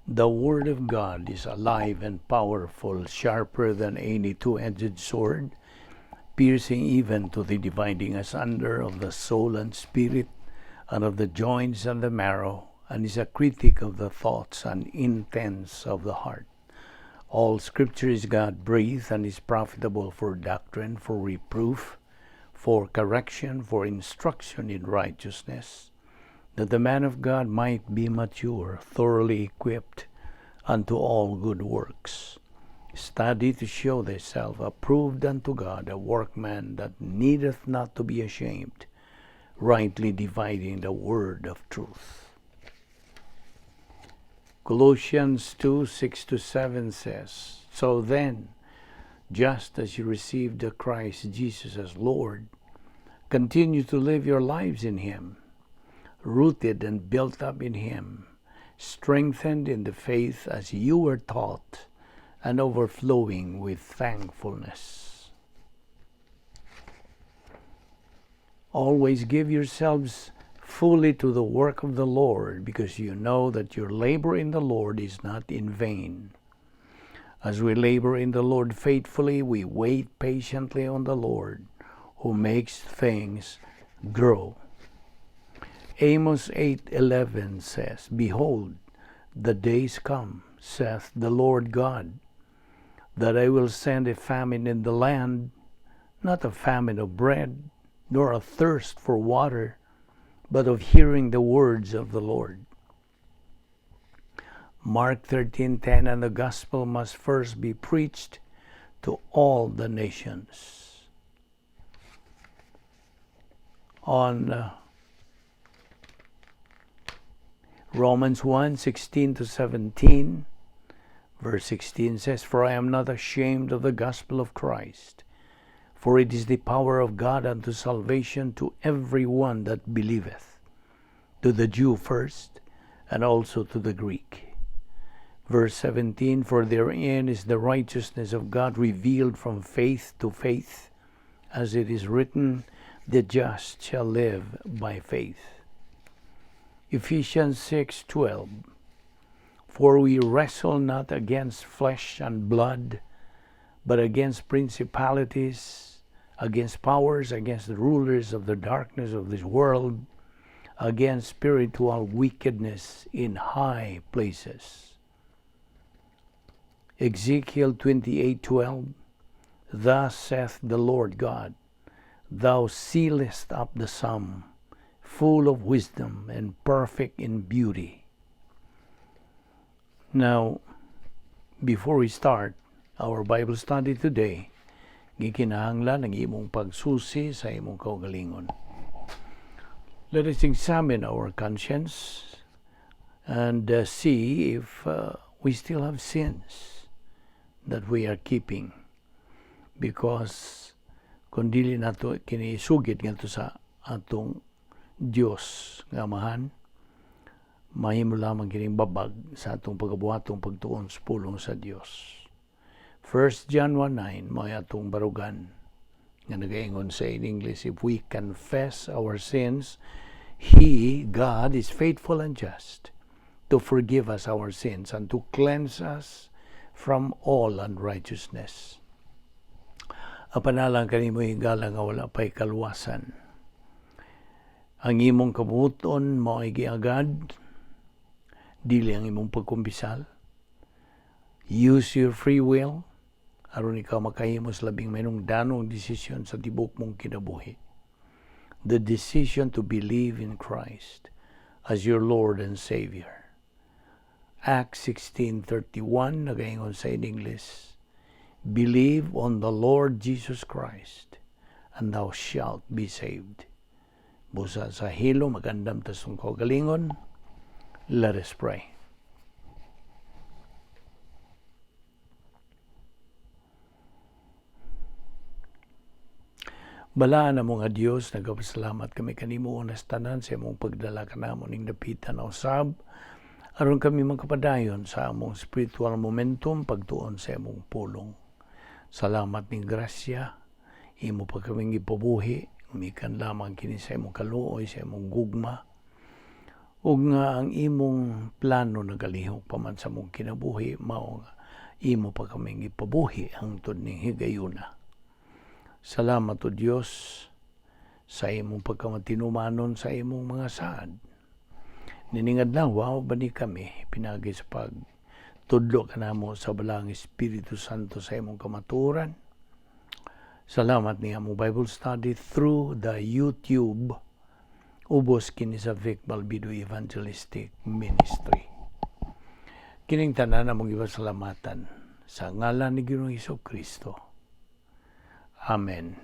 The Word of God is alive and powerful, sharper than any two-edged sword, piercing even to the dividing asunder of the soul and spirit, and of the joints and the marrow, and is a critic of the thoughts and intents of the heart. All Scripture is God-breathed and is profitable for doctrine, for reproof, for correction, for instruction in righteousness, that the man of God might be mature, thoroughly equipped unto all good works. Study to show thyself approved unto God, a workman that needeth not to be ashamed, rightly dividing the word of truth. Colossians 2:6-7 says, "So then, just as you received the Christ Jesus as Lord, continue to live your lives in Him, rooted and built up in Him, strengthened in the faith as you were taught, and overflowing with thankfulness." Always give yourselves fully to the work of the Lord, because you know that your labor in the Lord is not in vain. As we labor in the Lord faithfully, we wait patiently on the Lord, who makes things grow. Amos 8:11 says, "Behold, the days come, saith the Lord God, that I will send a famine in the land, not a famine of bread, nor a thirst for water, but of hearing the words of the Lord." Mark 13:10, "And the gospel must first be preached to all the nations." On Romans 1:16-17, verse 16 says, "For I am not ashamed of the gospel of Christ, for it is the power of God unto salvation to every one that believeth, to the Jew first, and also to the Greek." Verse 17, "For therein is the righteousness of God revealed from faith to faith, as it is written, the just shall live by faith." Ephesians 6:12, "For we wrestle not against flesh and blood, but against principalities, against powers, against the rulers of the darkness of this world, against spiritual wickedness in high places." Ezekiel 28:12, "Thus saith the Lord God, thou sealest up the sum, full of wisdom and perfect in beauty." Now, before we start our Bible study today, gikinahanglan ang imong pagsusi sa imong kaugalingon. Let us examine our conscience and see if we still have sins that we are keeping. Because kung dili nato kini isugid ngadto sa atong Dios nga Amahan, mahimo lamang kining babag sa atong pagabuhatong pagtuon sa pulong sa Dios. 1 John 1:9 mao atong barugan nga nagaingon sa in English, "If we confess our sins, He, God, is faithful and just to forgive us our sins and to cleanse us from all unrighteousness." Apan alang kanimo, higala, nga wala pa'y kaluwasan, ang imong kabubut-on mao'y giagad, dili ang imong pagkumpisal. Use your free will aron ikaw makahimo sa labing mahinungdanong desisyon sa tibok mong kinabuhi. The decision to believe in Christ as your Lord and Savior. Acts 16:31 nagaingon sa in English, "Believe on the Lord Jesus Christ and thou shalt be saved." Busa sa hilom, mag-andam ta sa kaugalingon. Let us pray. Balaan na nga Dios, nagapasalamat kami kanimo unas tanan sa imong pagdala kanamo ning dapitan na usab aron kami makapadayon sa among spiritual momentum pagtuon sa imong pulong. Salamat ning grasya, imo pa kaming gipabuhi, umikan lamang kini sa imong kaluoy, sa imong gugma. Ug nga ang imong plano nagalihok pa man sa among kinabuhi, mao nga imo pa kaming ipabuhi hangtod ning higayuna. Salamat, O Dios, sa imong pagkamatinumanon sa imong mga saad. Nining adlaw ba ni kami pinagi sa pag tudlo kanamo sa Balaang Espiritu Santo sa imong kamatuoran. Salamat ni among Bible study through the YouTube, ubos kini sa Vic Balbido Evangelistic Ministry. Kining tanan among gipasalamatan sa ngalan ni Ginoong Hesus Kristo. Amen.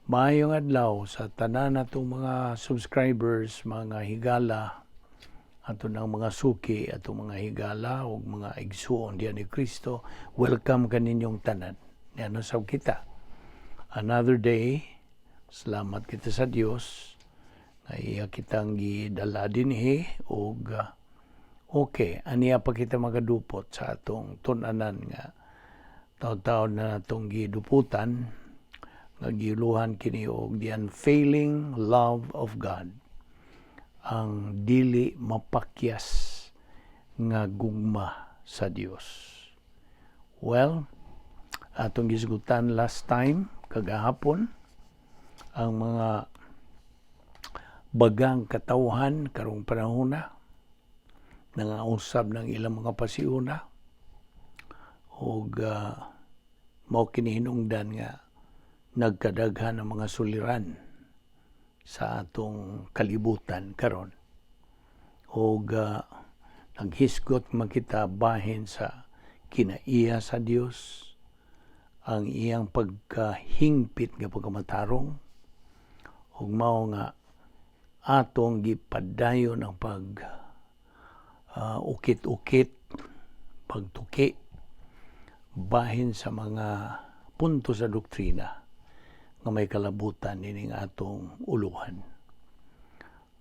Maayong adlaw sa tanan natong mga subscribers, mga higala, ato ng mga suki, atong mga higala ug mga igsuon diyan ni Kristo. Welcome kaninyong tanan. Yan sab kita. Another day, salamat kita sa Dios nga iya kitang gidala dinhi ug okay, aniya pa kita magadupot sa atong tun-anan nga taon-taon na natong giduputan nga giuluhan kini og the unfailing love of God, ang dili mapakyas nga gugma sa Dios. Well, atong gisgutan last time, kagahapon, ang mga bagang katawhan karong panahona nangausab ng ilang mga pasiuna ug mao kini hinungdan nga nagkadaghan ang mga suliran sa atong kalibutan karon ug naghisgot man kita bahin sa kinaiya sa Dios, ang iyang pagkahingpit nga pagkamatarong, ug mao nga atong gipadayon ang pag ukit-ukit, pagtuki bahin sa mga punto sa doktrina nga may kalabutan nining atong uluhan.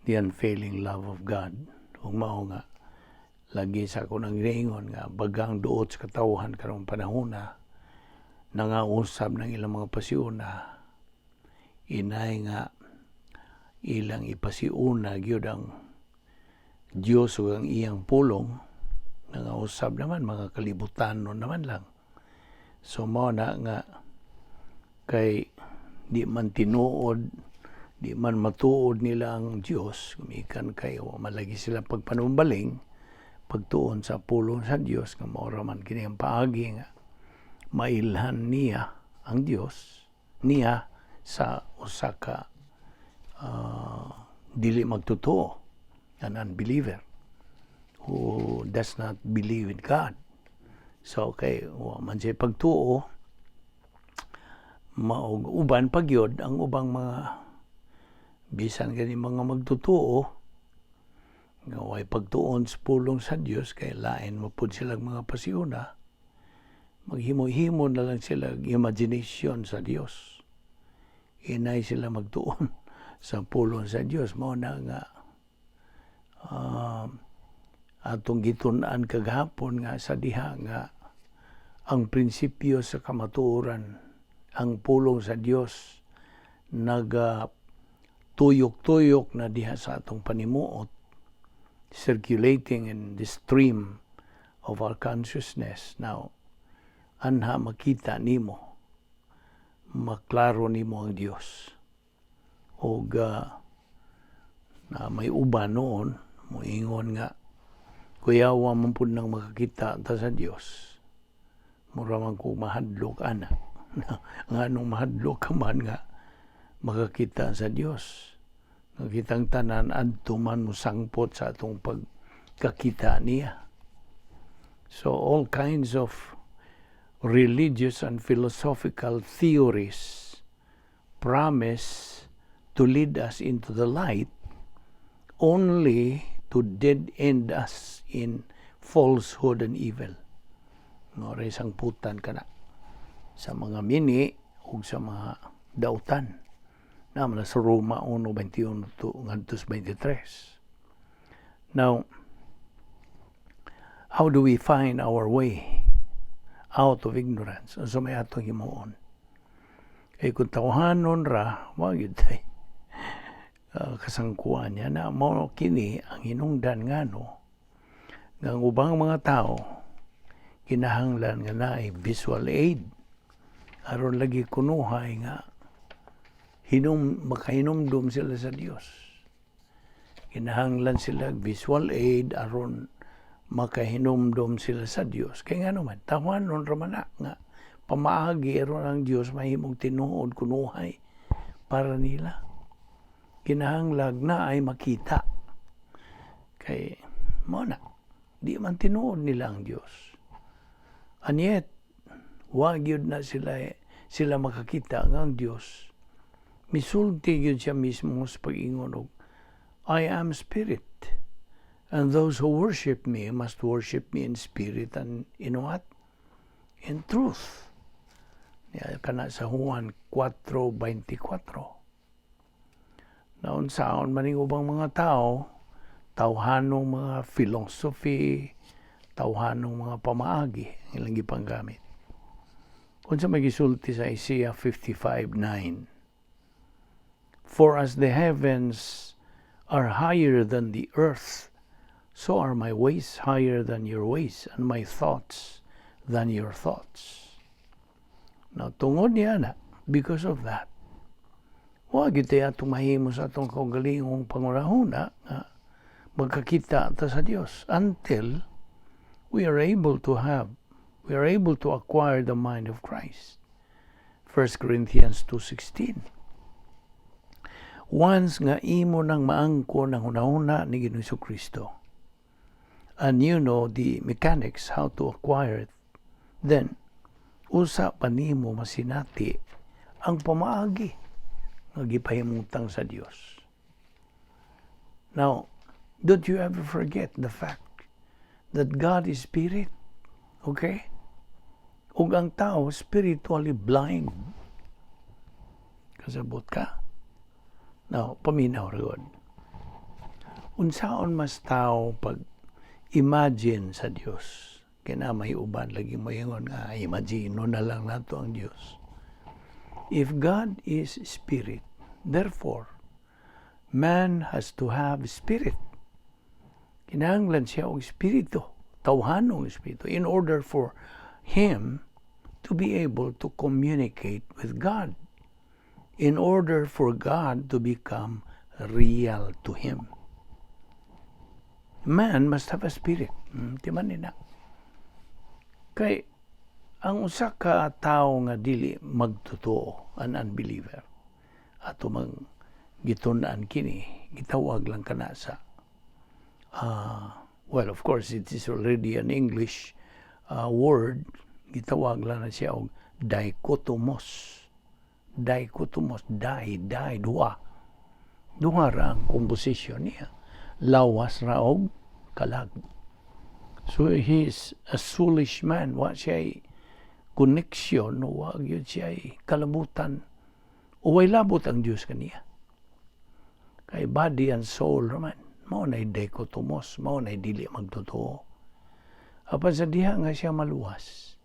The unfailing love of God. Ug mao nga lagi sa ako nang giingon nga bagang duot sa katawhan karong panahona nangausab ng ilang mga pasiuna, inay nga ilang ipasiuna gyud ang Dios ug ang iyang pulong, nangausab naman mga kalibutanon naman lang. So mao na nga kay di man tinuod, di man matuod nila ang Dios gumikan kay wa malagi sila pagpanumbaling, pagtuon sa pulong sa Dios nga mao ra man kini ang paagi nga mailhan niya ang Dios niya sa usa ka dili magtotoo, an unbeliever who does not believe in God. So kay wa man siya pagtuo, maog uban pagyod ang ubang mga bisan gani mga magtotoo nga way pagtuon sa pulong sa Dios kay lain mo pud silang mga pasiuna, maghimo-himo na lang sila imagination sa Dios inay sila magtuon sa pulong sa Dios. Mao na nga atong gitun-an kagahapon nga sa diha nga ang prinsipyo sa kamatuoran, ang pulong sa Dios, naga tuyok-tuyok na diha sa atong panimuot, circulating in the stream of our consciousness. Now, anha makita nimo, maklaro nimo ang Dios. Og na may uban noon moingon nga kuyawa man pud nang makakita ta sa Dios, mura man ko mahadlok ana. Nganong mahadlok ka man nga makakita sa Dios, nga kitang tanan adto man mosangpot sa atong pagkakita niya? So all kinds of religious and philosophical theories promise to lead us into the light, only to dead end us in falsehood and evil. Mao ray sangputan kana sa mga mini ug sa mga dautan. Naa man sa Roma 1:21 to ngadto sa 23. Now, how do we find our way out of ignorance? Unsa may atong himuon? Kay kung tawhanon ra, wa gyud tay. Kasangkuan niya na mao kini ang hinungdan ngano nga ang ubang mga tao kinahanglan nga naay visual aid aron lagi kunuhay nga hinum makahinumdum sila sa Dios. Kinahanglan sila visual aid aron makahinumdum sila sa Dios. Kay nga naman, tawhanon ra man na nga pamaagi aron ang Dios mahimong tinuod kunuhay para nila. Kinahanglan na ay makita. Kay mao na, di man tinuod nila ang Dios. And yet, wa gyud na sila makakita nga ang Dios misulti gyud siya mismo sa pag-ingon og, "I am spirit, and those who worship me must worship me in spirit and in what? In truth." Ya, kana sa Juan 4:24. Naunsaon man ning ubang mga tao, tawhanong mga philosophy, tawhanong mga pamaagi ang ilang gipanggamit. Unsa may gisulti sa Isaiah 55:9? "For as the heavens are higher than the earth, so are my ways higher than your ways, and my thoughts than your thoughts." Now, tungod niya na, because of that, wa gyud tay atong mahimo sa atong kaugalingong panghunahuna nga magkakita ta sa Dios until we are able to acquire the mind of Christ. 1 Corinthians 2:16. Once nga imo nang maangko ng hunahuna ni Ginoong Kristo, and you know the mechanics how to acquire it, then usa pa nimo masinati ang pamaagi nga gipahimutang sa Dios. Now, don't you ever forget the fact that God is spirit. Okay? Ug ang tao spiritually blind. Kasabot ka? Now, paminaw ra gud. Unsaon mas tao pag imagine sa Dios? Kina may uban lagi moingon nga imagine na lang nato ang Dios. If God is spirit, therefore man has to have spirit. Kinahanglan siya og espiritu, tawhanong espiritu, in order for him to be able to communicate with God, in order for God to become real to him. Man must have a spirit. Di man nina. Kay ang usa ka tawo nga dili magtotoo, an unbeliever, ato mang gitun-an kini, gitawag lang kana sa well, of course, it is already an English word, gitawag lang na siya og dichotomous. Dichotomous, di, di, duha. Duha ra ang composition niya. Lawas ra og kalag. So he is a soulish man. Wa siya connection, wa gyud siya kalabutan. O way labot ang Dios kaniya. Kay body and soul raman. Mao na dichotomous, mao na dili magtotoo. Apan sa diha nga siya maluwas,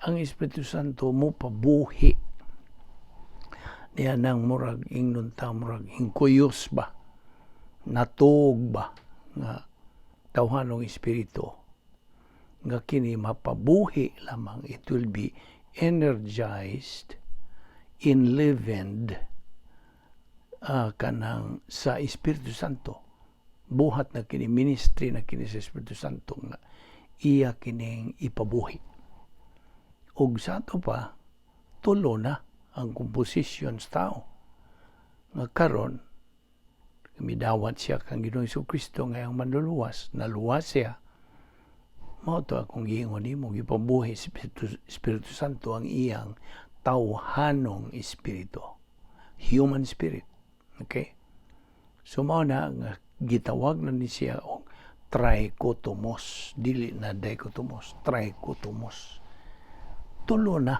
ang Espiritu Santo mo pabuhi niya nang murag ingnon ta, murag hingkuyos ba, natog ba nga tawhanong espiritu nga kini mapabuhi lamang. It will be energized, enlivened kanang sa Espiritu Santo. Buhat na kini, ministry na kini sa Espiritu Santo nga iya kining ipabuhi. Ug sa ato pa, tulo na ang composition sa tao nga karon midawat siya kang Ginoong Kristo nga ang manluluwas, naluwas siya. Mao to akong giingon nimo, gipabuhi sa Espiritu Santo ang iyang tawhanong espiritu, human spirit, okay? So mao na nga gitawag na ni siya og trichotomos, dili na dichotomos, trichotomos. Tulo na: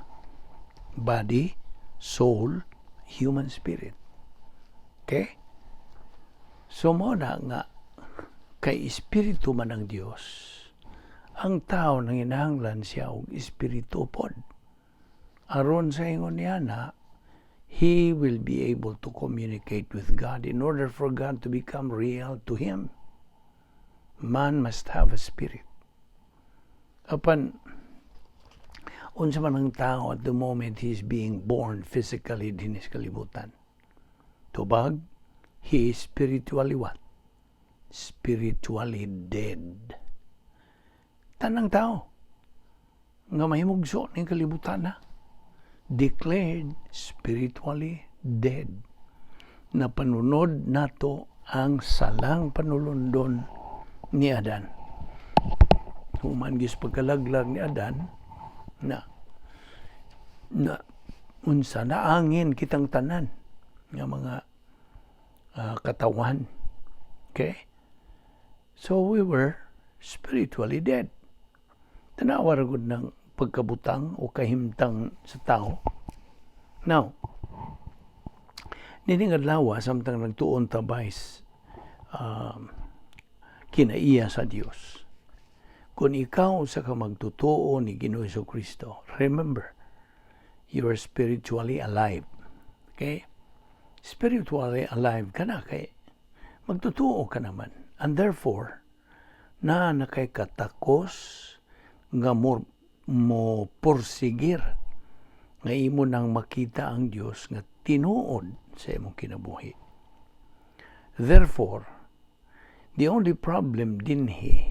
body, soul, human spirit, okay? So mao na nga kay espiritu man ang Dios, ang tao nang inahanglan siya og espiritu pod aron sa ingon niya na He will be able to communicate with God in order for God to become real to him. Man must have a spirit. Apan, unsa man ang tao at the moment he is being born physically dinhi sa kalibutan? Tubag, he is spiritually what? Spiritually dead. Tanang tao nga mahimugso ning kalibutan na declared spiritually dead. Na panunod nato ang salang panulundon ni Adan. Human gis pagkalaglag ni Adan na na unsa, naangin kitang tanan nga mga katawan. Okay? So we were spiritually dead. Tanawa ra gud ng pagkabutang o kahimtang sa tao. Now, nining adlaw, samtang nagtuon ta sa kinaiya sa Dios. Kung ikaw sa ka magtotoo ni Ginoo Kristo, remember, you are spiritually alive. Okay? Spiritually alive ka na kay magtotoo ka naman. And therefore, naa kay katakos nga mo porsigir nga imo nang makita ang Dios nga tinuod sa imong kinabuhi. Therefore, the only problem dinhi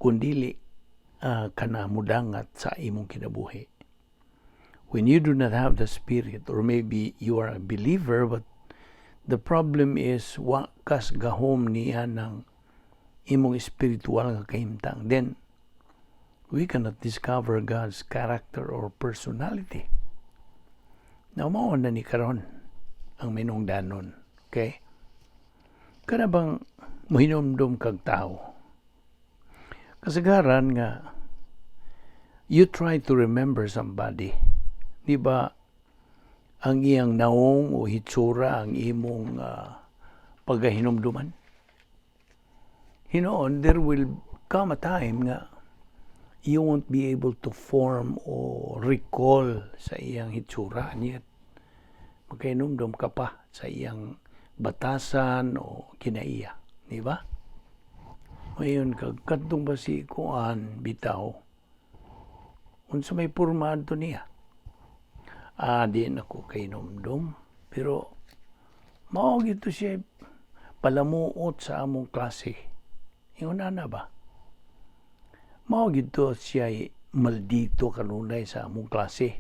kung dili ka na mudangat sa imong kinabuhi. When you do not have the Spirit, or maybe you are a believer, but the problem is wa kas gahom niya ng imong spiritual nga kahimtang, then we cannot discover God's character or personality. Now, mao na ni karon ang minungdanon. Okay? Kana bang muhinumdum kag tao? Kasagaran nga you try to remember somebody. Di ba ang iyang naong o hitsura ang imong pagahinumduman? Hinoon, there will come a time nga you won't be able to form or recall sa iyang hitsura. And yet, magkahinumdum ka pa sa iyang batasan o kinaiya. Di ba? Ngayon, kag kadtong ba si Kuan bitaw, unsa may porma adto niya? Ah, di na ko kahinumdum. Pero, mao gito siya palamuot sa among klase. Ingon na ba? Mao gito siya maldito kanunay sa among klase.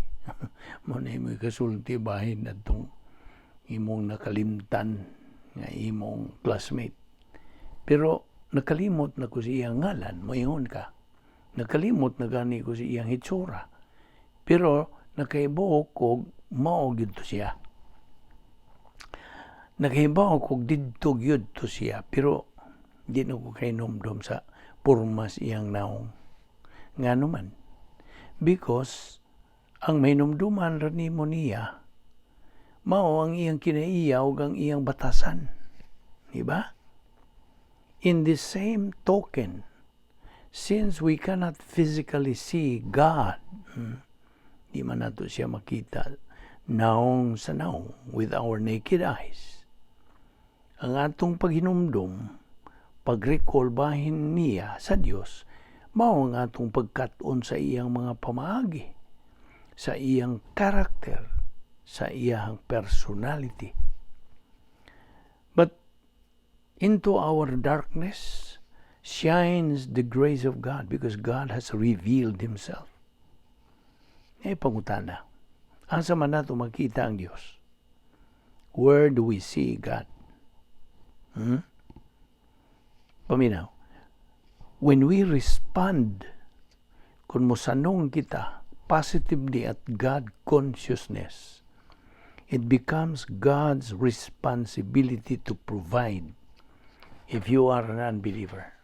Mao na imoy kasulti bahin adtong imong nakalimtan nga imong classmate. Pero nakalimot na ko sa iyang ngalan, moingon ka. Nakalimot na gani ko sa iyang hitsura. Pero nakahibaw kog mao gyud to siya. Nakahibaw kog didto gyud to siya, pero di na ko kahinumdom sa pormas iyang naong. Ngano man? Because ang mahinumduman ra nimo niya mao ang iyang kinaiya ug ang iyang batasan. Di ba? In the same token, since we cannot physically see God, di man nato siya makita naong sa naong with our naked eyes. Ang atong paghinumdum, pag-recall bahin niya sa Dios, mao ang atong pagkat-on sa iyang mga pamaagi, sa iyang karakter, sa iyang personality. But into our darkness shines the grace of God because God has revealed Himself. Eh, pangutana, asa man nato makita ang Dios? Where do we see God? Paminaw. When we respond, kung mosanong kita positively at God consciousness, it becomes God's responsibility to provide, if you are an unbeliever,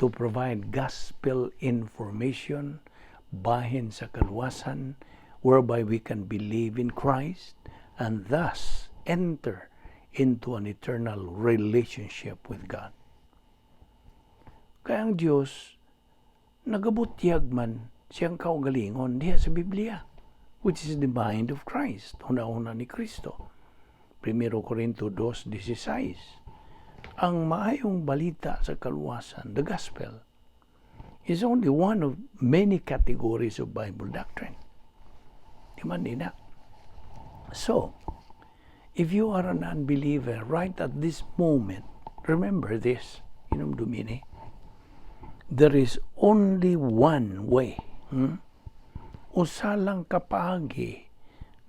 to provide gospel information bahin sa kaluwasan whereby we can believe in Christ and thus enter into an eternal relationship with God. Kaya ang Diyos, nagabutyag man siyang kaugalingon diha sa Biblia. which is the mind of Christ, huna-huna ni Kristo. 1 Corinto 2:16. Ang maayong balita sa kaluwasan, the gospel, is only one of many categories of Bible doctrine. Di man na? So, if you are an unbeliever right at this moment, remember this, hinumdumi. There is only one way. Usa lang ka paagi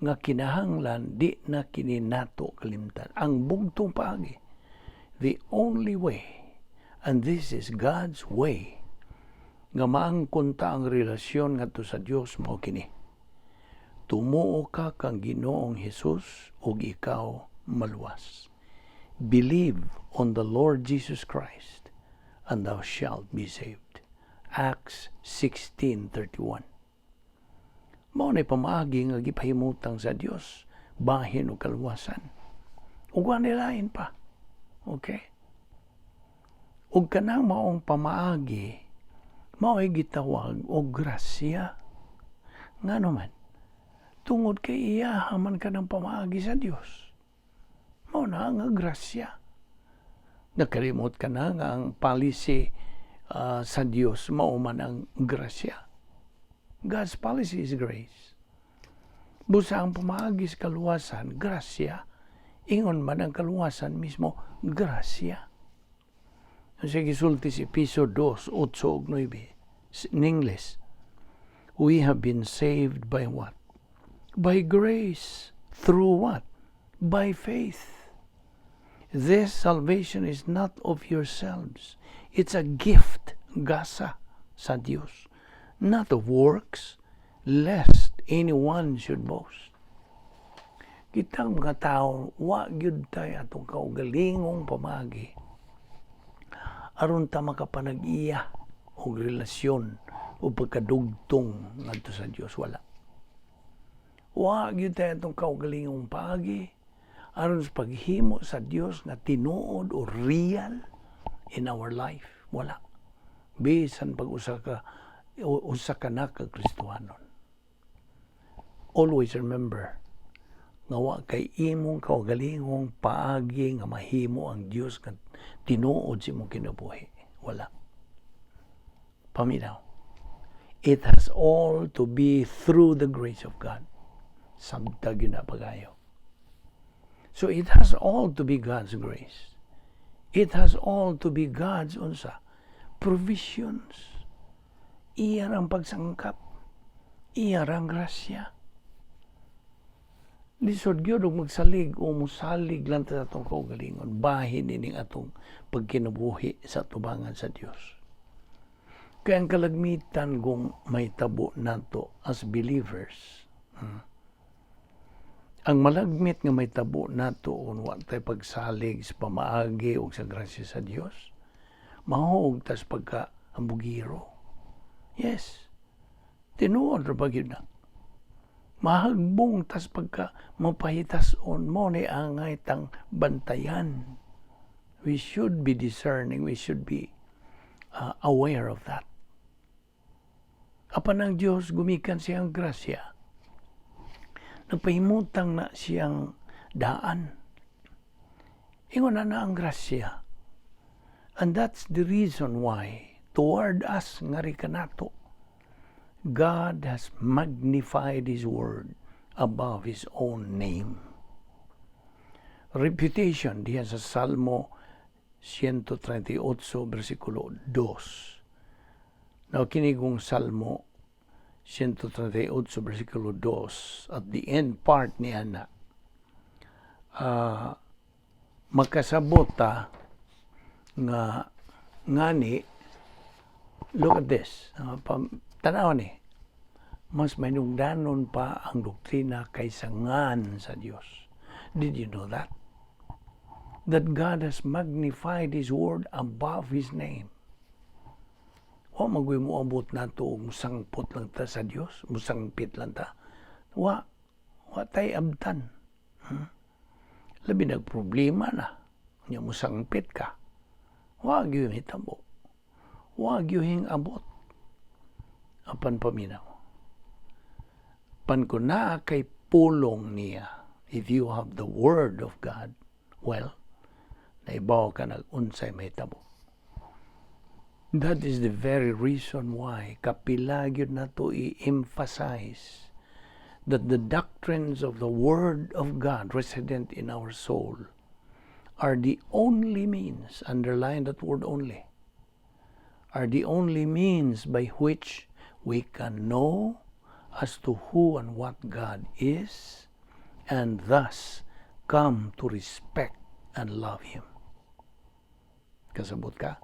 nga kinahanglan di na kini nato kalimtan. Ang bugtong paagi. The only way, and this is God's way, nga maangkon ta ang relasyon ngadto sa Dios mao kini. Tumuo ka kang Ginoong Hesus ug ikaw maluwas. Believe on the Lord Jesus Christ and thou shalt be saved. Acts 16:31. Mao na pamaagi nga gipahimutang sa Dios bahin og kaluwasan. Ug wa lain pa. Okay? Ug kanang maong pamaagi mao'y gitawag og grasya. Ngano man? Tungod kay iya man kanang pamaagi sa Dios. Mao na nga grasya. Nakalimot ka na nga ang policy sa Dios mao man ang grasya. God's policy is grace. Busa ang pamaagi sa kaluwasan, grasya. Ingon man ang kaluwasan mismo, grasya. Sa gisulti sa Epeso 2, 8 ug 9, in English, we have been saved by what? By grace. Through what? By faith. This salvation is not of yourselves. It's a gift, gasa, sa Dios, not of works, lest anyone should boast. Kitang mga tao, wa gyud tay atong kaugalingong pamaagi aron ta makapanag-iya og relasyon o pagkadugtong ngadto sa Dios, wala. Wa gyud tay atong kaugalingong paagi aron sa paghimo sa Dios nga tinuod o real in our life, wala. Bisan pag usa ka na ka Kristohanon. Always remember nga wa kay imong kaugalingong paagi nga mahimo ang Dios nga tinuod sa imong kinabuhi. Wala. Paminaw. It has all to be through the grace of God. Sabta gyud na pagayo. So it has all to be God's grace. It has all to be God's unsa provisions. Iya ang pagsangkap. Iya ang grasya. Lisod gyud og magsalig o musalig lang ta sa atong kaugalingon bahin ining atong pagkinabuhi sa tubangan sa Dios. Kaya ang kalagmitan kung may tabo nato as believers, ang malagmit nga may tabo nato kung wa tay pagsalig sa pamaagi o sa grasya sa Dios, mahuog tas pagka ambugiro. Yes. Tinuod ra ba gyud na? Mahagbong tas pagka mapahitas-on mo ni angay tang bantayan. We should be discerning, we should be aware of that. Apan ang Diyos gumikan siyang grasya. Nagpahimutang na siyang daan. Ingon na na ang grasya. And that's the reason why toward us ngari kanato, God has magnified His word above His own name. Reputation diya sa Salmo 138 versikulo 2. Now kinigong Salmo 138 versikulo 2 at the end part niya na makasabot ta nga ngani. Look at this, tanaw ni mas mainugdanon pa ang doktrina kaysa ngan sa Dios. Did you know that that God has magnified His word above His name? Wa magoy mo abot nato og musangpot lang ta sa Dios, musangpit lang ta. Wa tay abtan. Labi nag problema na. Nya musangpit ka. Wa gyud hitabo. Wa gyud abot. Apan paminaw. Apan kung naa kay pulong niya, if you have the word of God, well, naibaw ka nag unsay mahitabo. That is the very reason why kapila gyud nato i-emphasize that the doctrines of the Word of God resident in our soul are the only means, underline that word "only," are the only means by which we can know as to who and what God is and thus come to respect and love Him. Kasabot ka?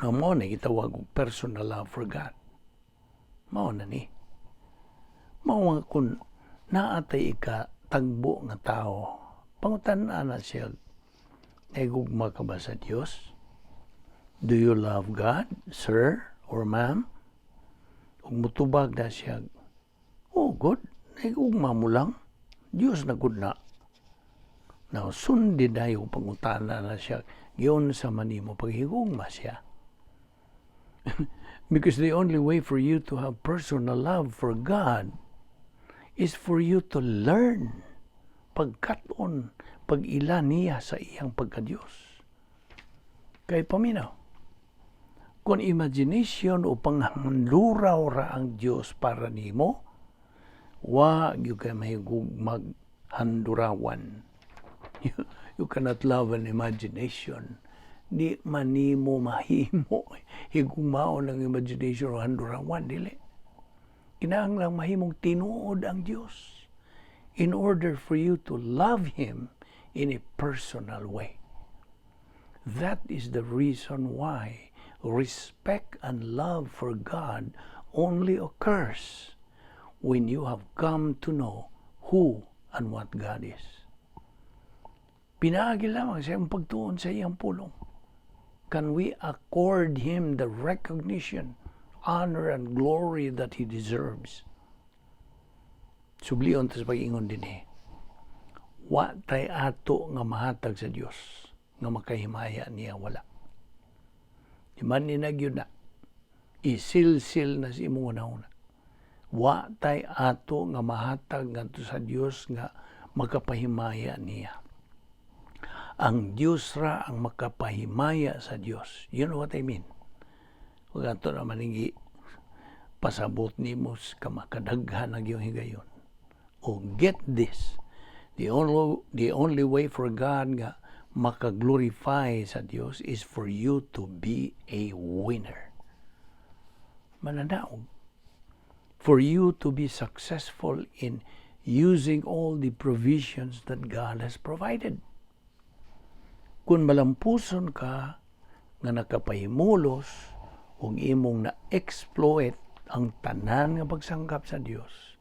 No, mao na gitawag og personal love for God. Mao na ni. Mao nga kung naa tay ika tagbo nga tao, pangutan-a na siya, "Nahigugma ka ba sa Dios? Do you love God, sir or ma'am?" Ug mutubag na siya, "Oh, good, nahigugma mo lang. Dios na gud na." Now, sundi dayo pangutana na siya, "Giunsa man nimo paghigugma siya?" Because the only way for you to have personal love for God is for you to learn pagkat-on, pag-ila niya sa iyang pagka-Diyos. Kay paminaw, kung imagination o panghanduraw ra ang Diyos para nimo, wa gyud kay mahigugmag handurawan. You cannot love an imagination. Di man nimo mahimo higugmaon ang imagination o handurawan, dili. Kinahanglang mahimong tinuod ang Dios in order for you to love Him in a personal way. That is the reason why respect and love for God only occurs when you have come to know who and what God is. Pinaagi lamang sa iyang pagtuon sa iyang pulong. Can we accord Him the recognition, honor, and glory that He deserves? Sublion ta sa pag-ingon dinhi. Wa tay ato nga mahatag sa Dios nga makahimaya niya, wala. Di man ni nagyud na. Isilsil na sa imong una. Wa tay ato nga mahatag ngadto sa Dios nga makapahimaya niya. Ang Dios ra ang makapahimaya sa Dios. You know what I mean? Ug ato naman pasabot nimo sa makadaghan ang iyong higayon. O get this. The only way for God nga makaglorify sa Dios is for you to be a winner. Mananaog. For you to be successful in using all the provisions that God has provided. Kung malampuson ka nga nakapahimulos ug imong na-exploit ang tanan nga pagsangkap sa Dios,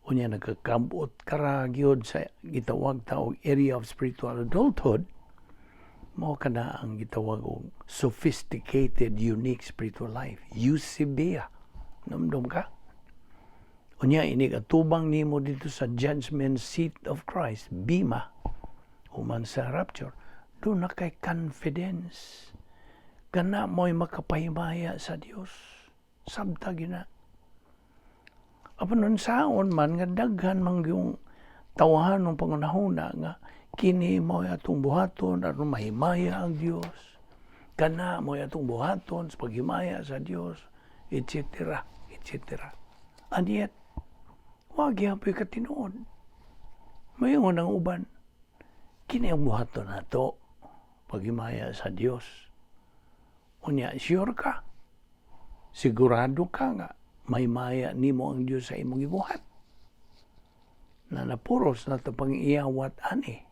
unya nagkakabot ka ra gyud sa gitawag ta og area of spiritual adulthood, mao kana ang gitawag og sophisticated unique spiritual life, eusebeia. Namdom ka? Unya inig atubang nimo dito sa judgment seat of Christ, bima, human sa rapture, duna kay confidence. Kana mo'y makapahimaya sa Dios. Sabta gina. Apan unsaon man nga daghan man yung tawahan ng pangunahuna nga kini mo atong buhaton aron mahimaya ang Dios. Kana mo atong buhaton sa paghimaya sa Dios, etc. etc. And yet, wa gihapon katinuod. Mayon ang uban. Kini ang buhaton nato paghimaya sa Dios. Unya, sure ka? Sigurado ka nga mahimaya nimo ang Dios sa imong gibuhat? Na napuros na ito pang iyawat ani.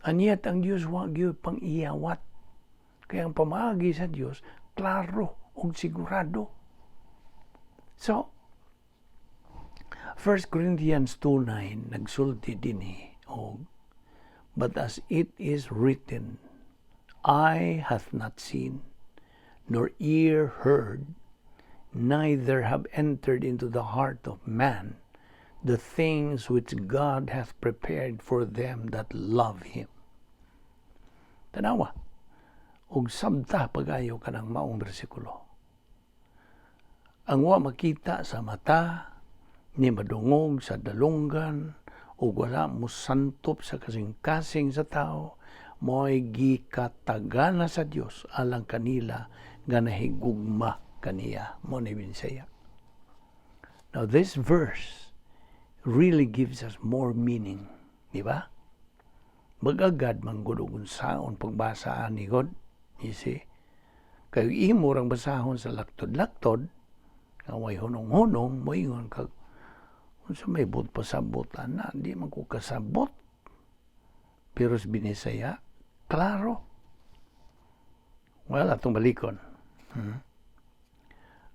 And yet, ang Dios wa gyud pang iyawat. Kaya ang pamaagi sa Dios, klaro ug sigurado. So, 1 Corinthians 2:9 nagsulti dinhi og, "But as it is written, eye hath not seen, nor ear heard, neither have entered into the heart of man the things which God hath prepared for them that love Him." Tanawa, ug sabta pagayo kanang maong bersikulo. Ang wa makita sa mata, ni madungog sa dalunggan, ug wala mosantop sa kasing-kasing sa tao, mo'y gikatagana sa Dios alang kanila nga nahigugma kaniya. Mao ni Binisaya. Now this verse really gives us more meaning, di ba? Mag-agad man gud og unsaon pagbasa ani god, you see? Kay imo rang basahon sa laktod-laktod, nga way hunong-hunong, moingon kag, "Unsa may buot pasabot ana, di man ko kasabot." Pero sa Binisaya, klaro. Well, atong balikon.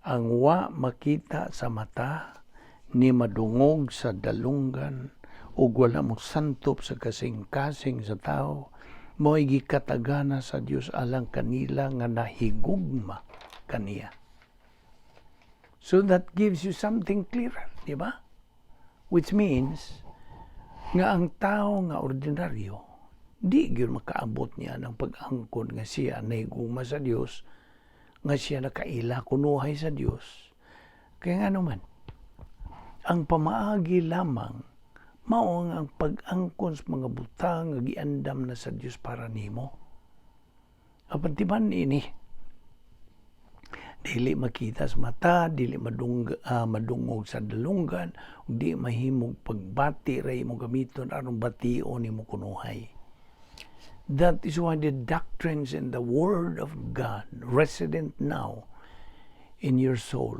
Ang wa makita sa mata, ni madungog sa dalunggan, ug wala mo santop sa kasing-kasing sa tao, mo'y gikatagana sa Dios alang kanila nga nahigugma kaniya. So that gives you something clearer, di ba? Which means nga ang tao nga ordinaryo di gyud makaabot niya ng pag-angkon nga siya nahigugma sa Dios, nga siya nakaila kunuhay sa Dios. Kaya nga naman, ang pamaagi lamang mao ang pag-angkon sa mga butang nga giandam na sa Dios para nimo. Apan timan ini, dili makita sa mata, dili madungog sa dalunggan, ug di mahimog pagbati ra imo gamiton aron bation nimo kunuhay. That is why the doctrines and the Word of God resident now in your soul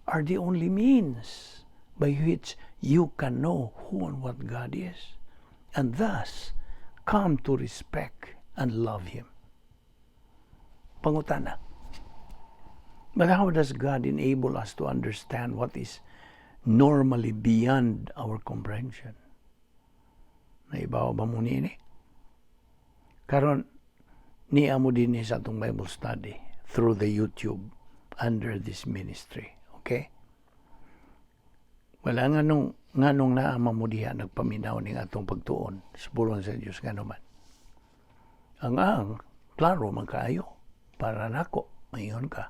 are the only means by which you can know who and what God is, and thus come to respect and love Him. Pangutana. But how does God enable us to understand what is normally beyond our comprehension? Naibaw ba mo niini? Karon naa mo dinhi sa atong Bible study through the YouTube under this ministry. Okay? Wala nga nung naa man mo diha nagpaminaw ning atong pagtuon sa pulong sa Dios, ngano man? Ang klaro man kaayo para nako, mayon ka.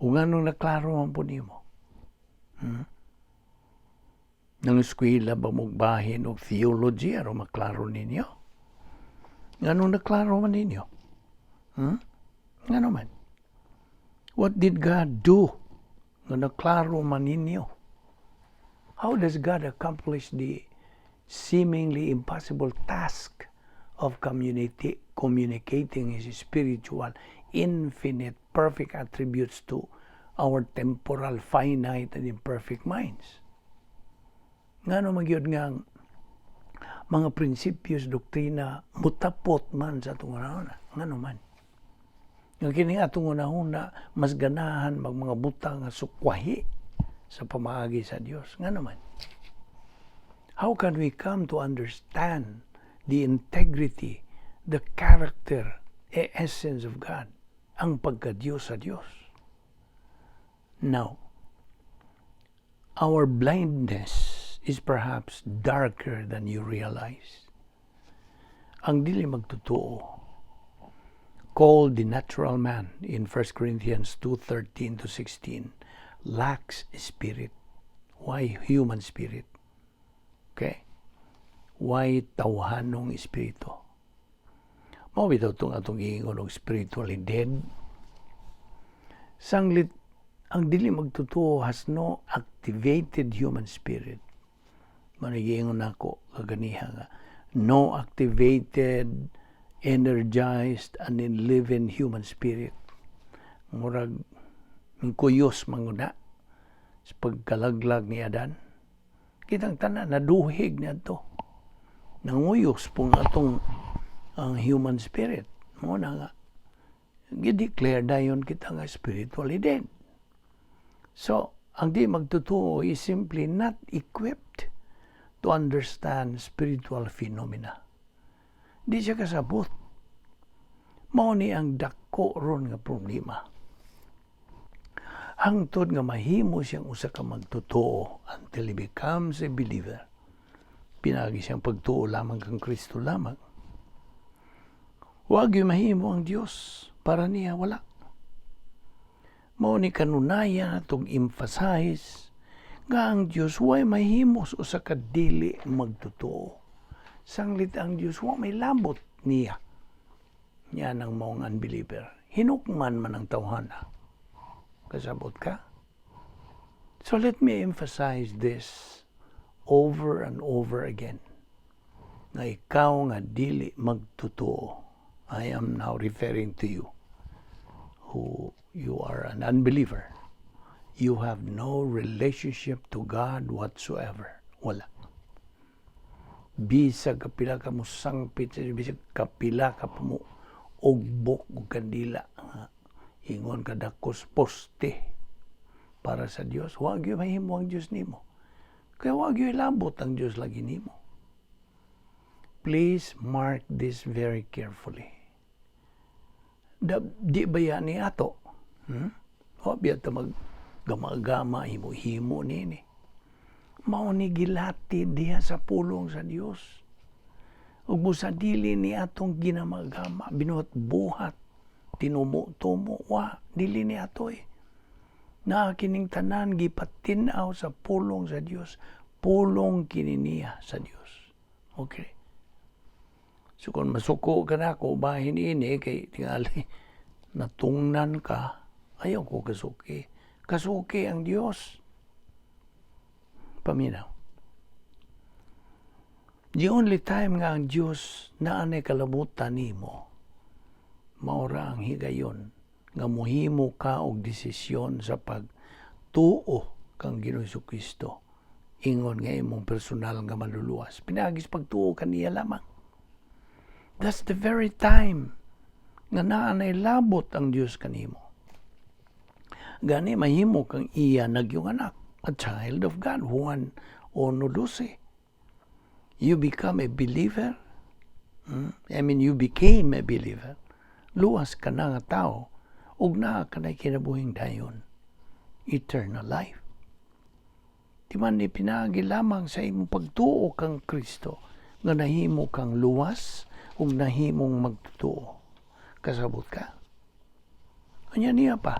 Ug nganong naklaro man po nimo? Hmm? Nang eskwela ba mo bahin og theology aron maklaro ninyo? Nganong naklaro man ninyo? Hmm? Ngano man? What did God do nga naklaro man ninyo? How does God accomplish the seemingly impossible task of communicating His spiritual, infinite, perfect attributes to our temporal, finite, and imperfect minds? Ngano man gyud nga ang mga prinsipyos, doktrina, mutapot man sa atong hunahuna? Ngano man? Nga kini atong hunahuna, mas ganahan mag mga butang nga sukwahi sa pamaagi sa Dios. Ngano man? How can we come to understand the integrity, the character, essence of God, ang pagka-Diyos sa Diyos? Now, our blindness is perhaps darker than you realize. Ang dili magtotoo, called the natural man in 1 Corinthians 2:13 to 16, lacks spirit. Why human spirit? Okay? Why tawhanong espiritu? Mao bitaw itong atong giingon og spiritually dead. Sanglit ang dili magtotoo has no activated human spirit. Mao giingon nako kaganiha nga no activated, energized, and enlivened human spirit. Murag kuyos manguna sa pagkalaglag ni Adan. Kitang tanan naduhig niadto. Nanguyos pong atong ang human spirit. Mao na nga gi-declare dayon kita nga spiritually dead. So, ang di magtotoo is simply not equipped to understand spiritual phenomena. Di siya kasabot. Mao ni ang dako ron nga problema. Hangtod nga mahimo siyang usa ka magtotoo, until he becomes a believer. Pinagi siyang pagtuo lamang kang Kristo lamang. Wa gyud mahimo ang Dios para niya, wala. Mao ni kanunayan atong emphasize nga ang Dios way mahimos usa ka dili magtotoo. Sanglit ang Dios wa may labot niya. Niya nang maong unbeliever. Hinukman man ang tawhana. Kasabot ka? So let me emphasize this over and over again. Nga ikaw nga dili magtotoo. I am now referring to you who you are an unbeliever. You have no relationship to God whatsoever. Wala. Bisag kapila ka mo sangpit, bisag kapila ka mo ugbok og kandila. Ingon ka dakos poste para sa Dios. Wa gyud mahimo ang Dios nimo. Kaya wa gyud labot ang Dios lagi nimo. Please mark this very carefully. Da, di ba yan ni ato? Hmm? Wa biya ta mag gama-gama himo-himo nini. Mao ni gilati diha sa pulong sa Dios. Ug busa dili ni atong ginamagama, binuhat buhat, tinumo-tumo, wa, dili ni ato eh. Na kining tanan gipatin-aw sa pulong sa Dios, pulong kini niya sa Dios. Okay? So kung masuko ka na ako, bahin ini, kay tingali, natungnan ka, ayaw ko kasuki. Kasuki ang Dios. Paminaw. The only time nga ang Dios naanay kalabutan nimo, maura ang higayon nga muhimo ka og desisyon sa pagtuo kang Ginoong Kristo ingon nga imong personal nga maluluwas. Pinaagis pagtuo kaniya lamang. That's the very time nga naanay labot ang Dios kanimo. Gani mahimo kang iya nagyung anak, a child of God, Juan 1:12. You become a believer. I mean, you became a believer. Luwas ka na nga tao, ug naa ka na kinabuhing dayon. Eternal life. Di man ni pinaagi lamang sa imong pagtuo kang Kristo nga nahimo kang luwas ug nahimong magtuo. Kasabot ka? Anya niya pa,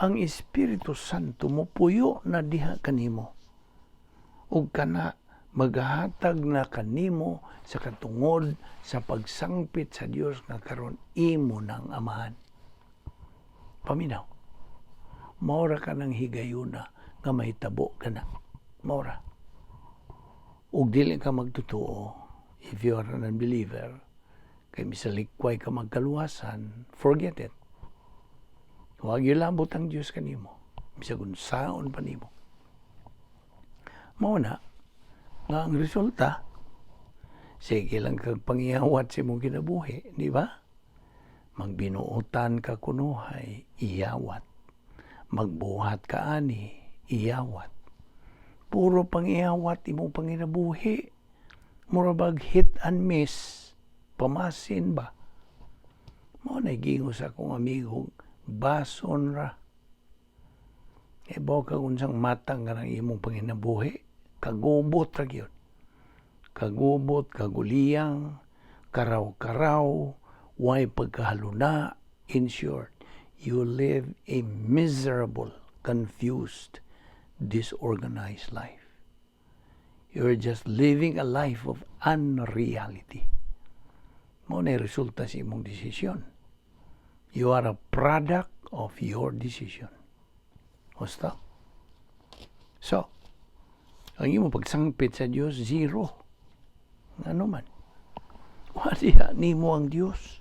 ang Espiritu Santo mo puyo na diha kanimo. Ug kana maghatag na kanimo sa katungod sa pagsangpit sa Dios nga karon imo ng amahan. Paminaw. Maura ka ng higayuna nga mahitabo ka na. Maura. Ug dili ka magtotoo, if you are an unbeliever, kay misalikway ka magkaluwasan, forget it. Huwag labot ang Diyos kanimo. Bisag unsaon pa nimo. Mao na nga ang resulta, sige lang kag pangiyawat sa imong kinabuhi, di ba? Magbinuotan ka kunuhay, iyawat. Magbuhat ka ani, iyawat. Puro pangiyawat imong panginabuhi. Mura bag hit and miss, pamasin ba? Mao na giingon sa akong amigo, bason ra. E ka unsang matang nga ng imong panginabuhi, kagubot ra gyud. Kagubot, kaguliyang, karaw-karaw, way pagkahaluna. In short, you live a miserable, confused, disorganized life. You're just living a life of unreality. Mao na resulta sa imong desisyon. You are a product of your decision. Husto? So, ang imong pagsangpit sa Dios, zero. Ano man. Wala nimo ang Dios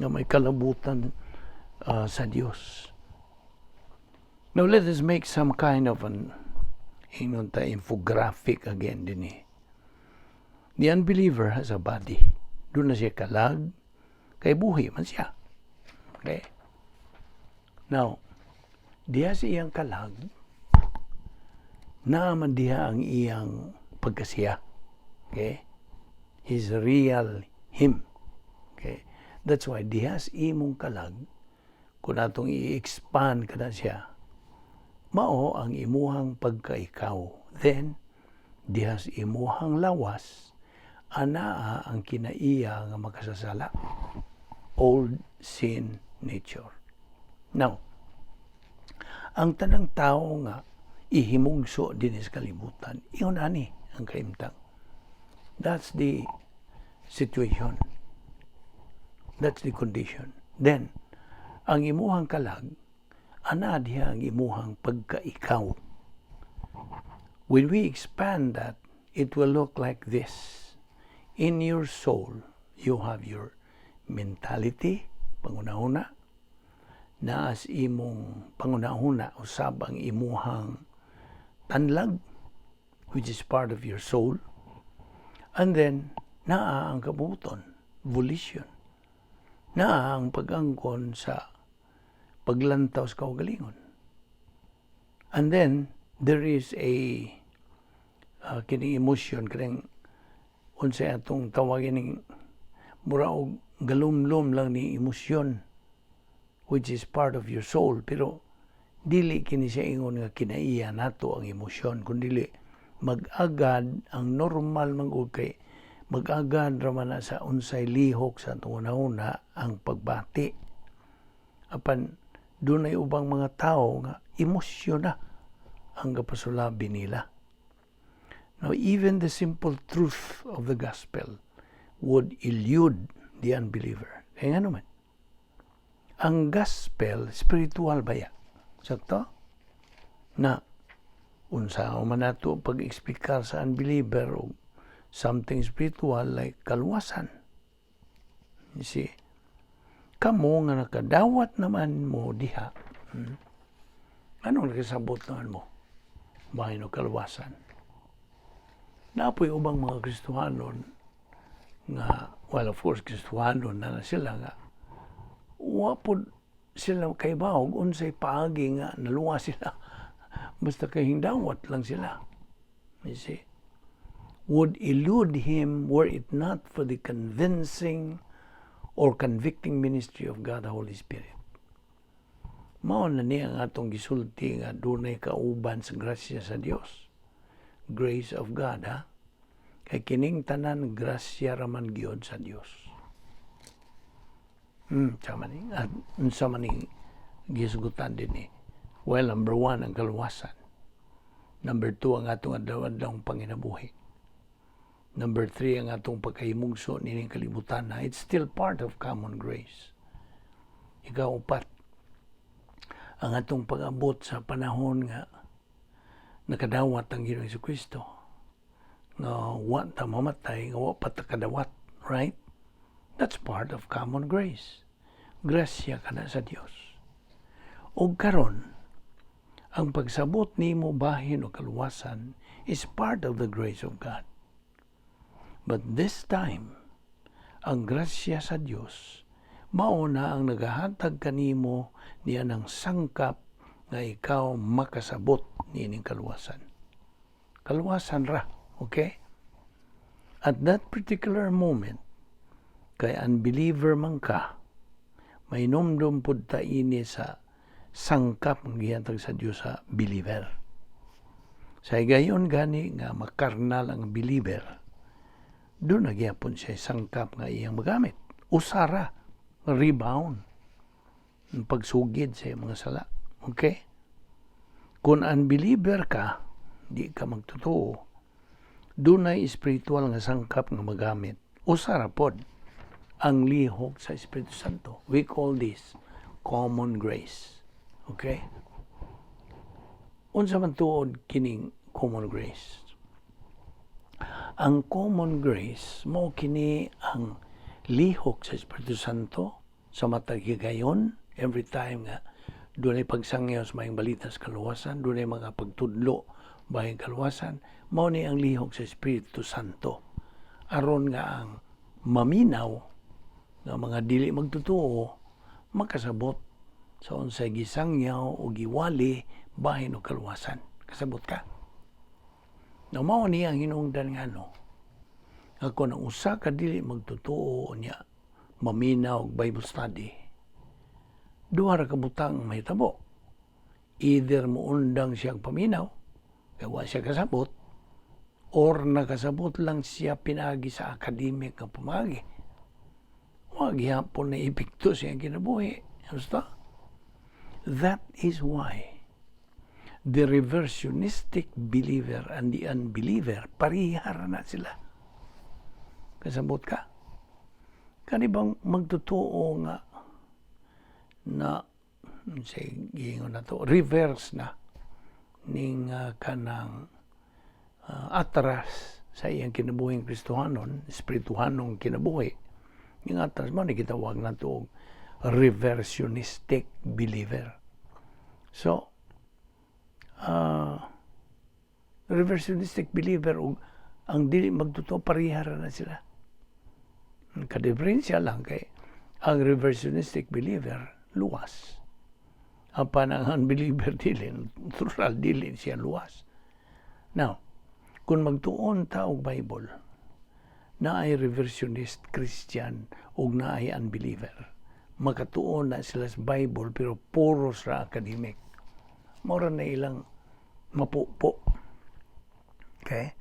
nga may kalabutan sa Dios. Now let us make some kind of an ingon ta infographic again din eh. The unbeliever has a body. Duna siya kalag, kay buhi man siya. Okay? Now, diha sa iyang kalag, naaman diha ang iyang pagkasiya. Okay? His real him. Okay? That's why diha sa imong kalag, kung atong i-expand ka na siya, mao ang imuhang pagkaikaw. Then, diha sa imuhang lawas, anaa ang kinaiya nga makasasala. Old sin nature. Now, Ang tanang tao nga ihimugso dinhi sa kalibutan, ingon ani ang kahimtang. That's the situation. That's the condition. Then, ang imuhang kalag, ana diha ang imuhang pagka-ikaw. When we expand that, it will look like this. In your soul, you have your mentality, panghunahuna, naa sa imong panghunahuna usab ang imuhang tanlag, which is part of your soul, and then naa ang kabubut-on, volition, naa ang pag-angkon sa paglantaw sa kaugalingon. And then there is a kining emotion, kining unsay atong tawagin ning mura og galumlum lang ni emosyon, which is part of your soul, pero dili kini siya ingon nga kinaiya nato ang emosyon, kundi mag-agad ang normal man gud kay mag-agad ra man na sa unsay lihok sa atong hunahuna ang pagbati. Apan dunay ubang mga tawo nga emosyon na ang gapasulabi nila. Now, even the simple truth of the gospel would elude the unbeliever. Kaya nga naman, ang gospel, spiritual baya? Sakto? Na, unsa man nato pag-eksplikar sa unbeliever og something spiritual like kaluwasan? You see? Kamo nga nakadawat naman mo diha, Anong nakasabot naman mo bahin og kaluwasan? Naa poy ubang mga Kristohanon nga, well, of course, Kristohanon na na sila nga, wa pod sila kahibaw unsay paagi nga naluwas sila. Basta kay hingdawat lang sila. You see? Would elude him were it not for the convincing or convicting ministry of God the Holy Spirit. Mao na niya ang atong gisulti nga dunay kauban sa grasya sa Dios. Grace of God, ha? Kay kining tanan grasya raman gyud sa Dios. Sama ni, at unsa man ning gisugutan dinhi? Well, number one, ang kaluwasan. Number two, ang atong adlaw-adlawng panginabuhi. Number three, ang atong pagkahimugso nining kalibutan na it's still part of common grace. Ikaupat, ang atong pag-abot sa panahon nga nakadawat ang Ginoong Kristo, nga wa ta mamatay, nga wa pa ta kadawat, right? That's part of common grace. Grasya kana sa Dios. Og karon, ang pagsabot nimo bahin og kaluwasan is part of the grace of God. But this time, ang grasya sa Dios mao na ang nagahatag kanimo niya ng sangkap nga ikaw makasabot niining kaluwasan. Kaluwasan ra, okay? At that particular moment, kay unbeliever man ka, may numdum pud ta ini sa sangkap ang gihatag sa Dios sa believer. Sa higayon gani nga makarnal ang believer, duna gyapon siya sangkap nga iyang magamit. Usara, rebound, ang pagsugid sa iyang mga sala. Okay? Kung unbeliever ka, di ka magtotoo, dunay spiritual nga sangkap nga magamit. Usara pod ang lihok sa Espiritu Santo. We call this common grace. Okay? Unsa man tuod kining common grace? Ang common grace mao kini ang lihok sa Espiritu Santo sa matag higayon, every time nga dunay pagsangyaw sa maayong balita sa kaluwasan, dunay mga pagtudlo bahin kaluwasan, mao ni ang lihok sa Espiritu Santo. Aron nga ang maminaw nga mga dili magtotoo makasabot sa unsay gisangyaw o giwali bahin og kaluwasan. Kasabot ka? Na mao ni ang hinungdan nga ano, nga kung ang usa ka dili magtotoo niya maminaw og Bible study, duha ra ka butang mahitabo. Either muundang siyang paminaw, kay wa siya kasabot, or nakasabot lang siya pinagi sa academic nga pamagi. Wa gihapon na epekto sa iyang kinabuhi. Basta? That is why The reversionistic believer and the unbeliever, parihara na sila. Kasabot ka? Kani bang magtotoo nga na say giingon na to, reverse na ning kanang atras sa iyang kinabuhing Kristohanon, espirituhanong kinabuhi. Yung atras mo ni gitawag na to reversionistic believer. So, reversionistic believer ug ang dili magtotoo, parehara na sila. Ang kadiferensya lang kay ang reversionistic believer luwas. Apan ang unbeliever dili, natural dili siya luwas. Now, kung magtuon ta og Bible, naay reversionist Christian ug naay unbeliever. Makatuon na sila sa Bible pero puro sa academic. Mora na ilang mapupo. Okay?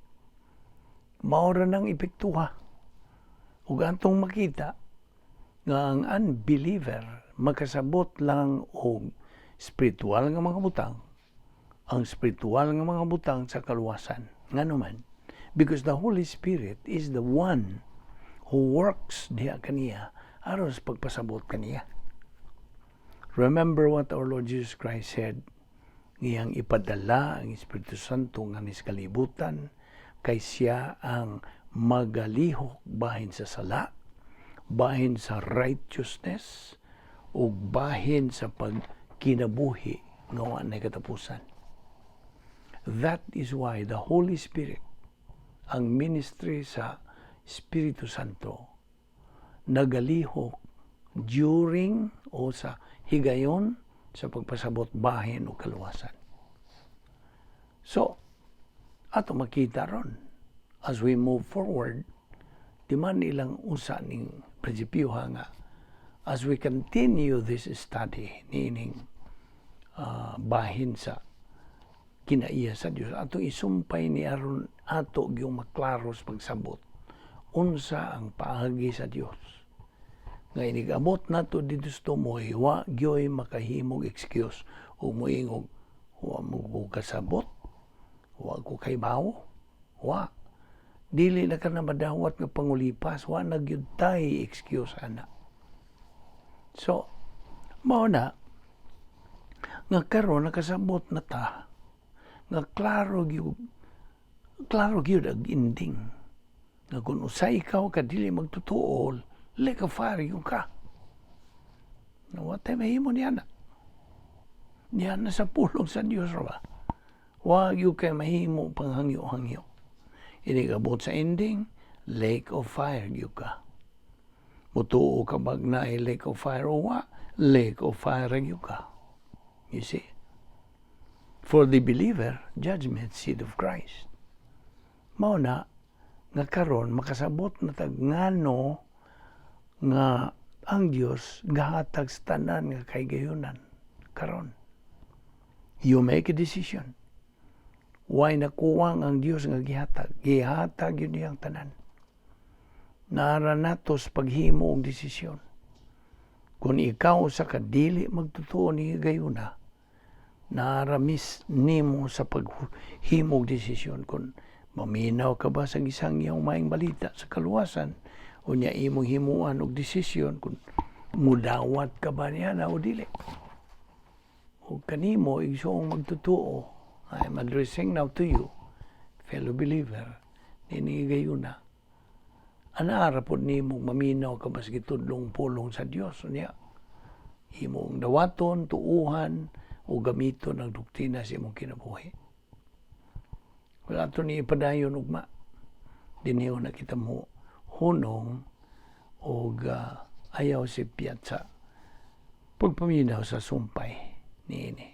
Maura nang epektuha. Ug atong makita nga ang unbeliever makasabot lang og spiritual nga mga butang, ang spiritual nga mga butang sa kaluwasan. Ngano man? Because the Holy Spirit is the one who works diha kaniya aron sa pagpasabot kaniya. Remember what our Lord Jesus Christ said, ngiyang ipadala ang Espiritu Santo nga sa kalibutan kay siya ang magalihok bahin sa sala, bahin sa righteousness, ug bahin sa pagkinabuhi nga wa nay katapusan. That is why the Holy Spirit, ang ministry sa Espiritu Santo, nagalihok during o sa higayon sa pagpasabot bahin o kaluwasan. So, ato makita ron, as we move forward, di man ilang usa ning prinsipyo nga as we continue this study niining bahin sa kinaiya sa Dios, atong isumpay ni aron ato gyung maklaro sa pagsabot unsa ang paagi sa Dios nga inig-abot nato didto sa tumoy, wa gyoy makahimog excuse o moingog, "Wa mo ko kasabot, wa ko kaybawo." Wa, dili na ka na madawat nga pangulipas. Wa na gyud tay excuse ana. So mao na nga karon nakasabot na ta nga klaro gyud, klaro gyud ang ending nga kung usay ikaw ka dili magtutuol, lake of fire gyud ka na wa tay mahimo niya na niya na sa pulong sa Dios ra ba. Wa gyud kay mahimo panghangyo-hangyo. Inig abot sa ending, lake of fire gyud ka. Mutuo ka bag na ay lake of fire o wa, lake of fire gyud ka. You see, for the believer, judgment seat of Christ. Mao na nga karon makasabot na tag ngano nga ang Dios gahatag sa tanan nga kahigayunan karon. You make a decision. Why nakuwang ang Dios nga gihatag? Gihatag yun niyang tanan. Nara nato sa paghimo og desisyon. Kung ikaw sa kadili magtotoo ni higayuna, naramis nimo sa paghimo og desisyon kung maminaw ka ba sa gisang iyang maayong balita sa kaluwasan, unya imong himuan og desisyon kung mudawat ka ba niya na o dili. O kanimo igsoong magtotoo, I'm addressing now to you, fellow believer, nini gayuna. Anaara pod nimo maminaw ka ba sa gitudlong pulong sa Dios, unya imong dawaton, tuuhan o gamiton ang doktrina sa imong kinabuhi. Wala to ni ipadayon ugma. Dinhiyo na kita mo hunong og ayaw si piyatsa pagpaminaw sa sumpay niini.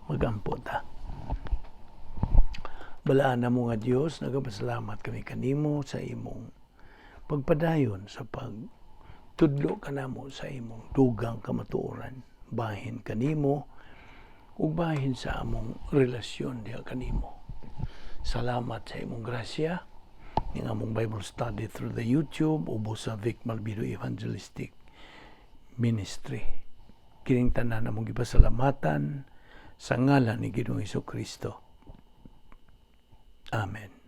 Magampo ta. Balaan na mo nga Dios, nagapasalamat kami kanimo sa imong pagpadayon sa pagtudlo kanamo sa imong dugang kamatuoran bahin kanimo ug bahin sa among relasyon diha kanimo. Salamat sa imong grasya ning among Bible study through the YouTube ubos sa Vic Malbido Evangelistic Ministry. Kining tanan among gipasalamatan Sa ngalan ni Ginoong Kristo. Amen.